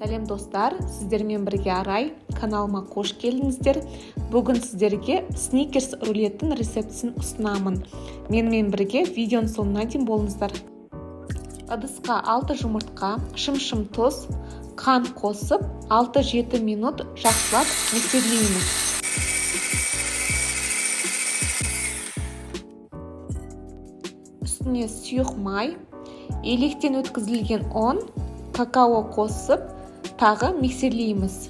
Сәлем, достар! Сіздермен бірге Арай. Каналыма қош келдіңіздер! Бүгін сіздерге сникерс рулеттің рецептісін ұсынамын. Менімен бірге видеоның соңына дейін болыңыздар. Ыдысқа 6 жұмыртқа, шымшым тұз, қант қосып, 6-7 минут жақсылап миксерлейміз. Үстіне сұйық май, електен өткізілген ұн, какао қосып, тағы миксерлейміз.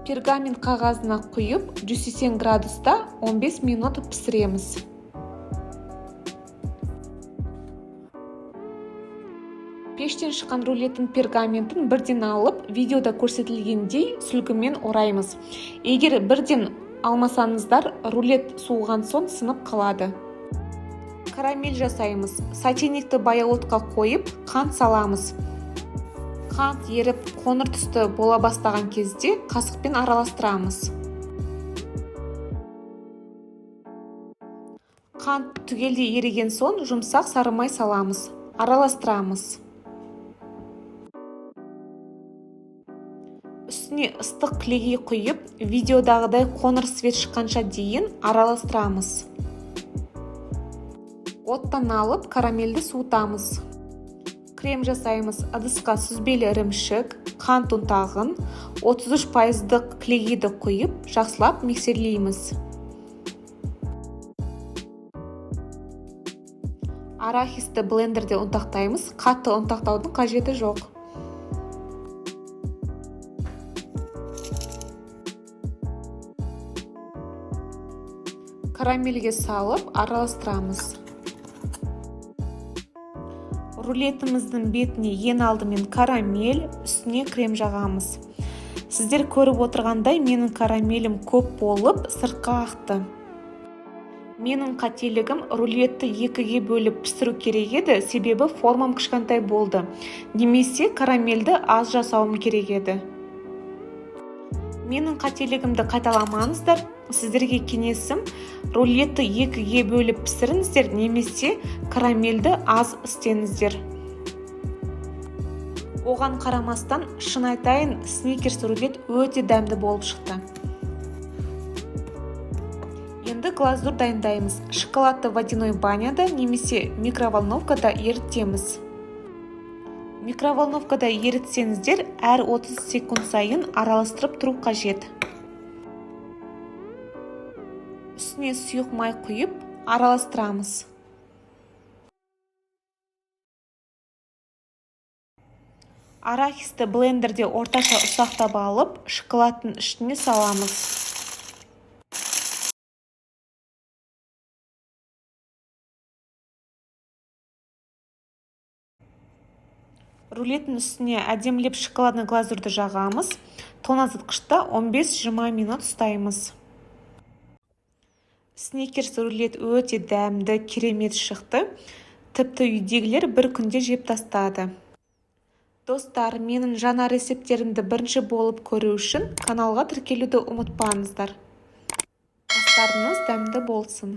Пергамент қағазына құйып, 180 градуста 15 минут пісіреміз. Пештен шыққан рулеттің пергаментін бірден алып, видеода көрсетілгендей сүлгімен ораймыз. Егер бірден алмасаңыздар, рулет суыған соң сынып қалады. Карамель жасаймыз. Сотейникті баяу отқа қойып, қант саламыз. Қант еріп, қоңыр түсті бола бастаған кезде қасықпен араластырамыз. Қант түгелдей еріген соң, жұмсақ сары май саламыз, араластырамыз. Үстіне ыстық кілегей құйып, видеодағыдай қоңыр цвет шыққанша дейін араластырамыз. Оттан алып, карамельді суытамыз. Крем жасаймыз. Ыдысқа сүзбелі ірімшік, қант ұнтағын, 33 пайыздық кілегейді құйып, жақсылап миксерлейміз. Арахисті блендерде ұнтақтаймыз, қатты ұнтақтаудың қажеті жоқ. Карамельге салып, араластырамыз. Рулетіміздің бетіне ең алдымен карамель, үстіне крем жағамыз. Сіздер көріп отырғандай, менің карамелім көп болып, сыртқа ақты. Менің қателігім: рулетті екіге бөліп пісіру керек еді, себебі формам кішкентай болды, немесе карамельді аз жасауым керек еді. Менің қателігімді қайталамаңыздар. Сіздерге кеңесім: рулетті екіге бөліп пісіріңіздер немесе карамельді аз істеңіздер. Оған қарамастан, шын айтайын, сникерс рулет өте дәмді болып шықты. Енді глазурь дайындаймыз. Шоколадты водяной баняда немесе микроволновкада ерітеміз. Микроволновкада ерітсеңіздер, әр 30 секунд сайын араластырып тұру қажет. Үстіне сұйық май құйып, араластырамыз. Арахисті блендерде орташа ұсақтап алып, шоколадтың ішіне саламыз. Рулеттің үстіне әдемілеп шоколадный глазурьді жағамыз. Тоңазытқышта 15-20 минут ұстаймыз. Сникерс рулет өте дәмді, керемет шықты. Тіпті үйдегілер бір күнде жеп тастады. Достар, менің жаңа рецепттерімді бірінші болып көру үшін каналға тіркелуді ұмытпаңыздар. Астарыңыз дәмді болсын!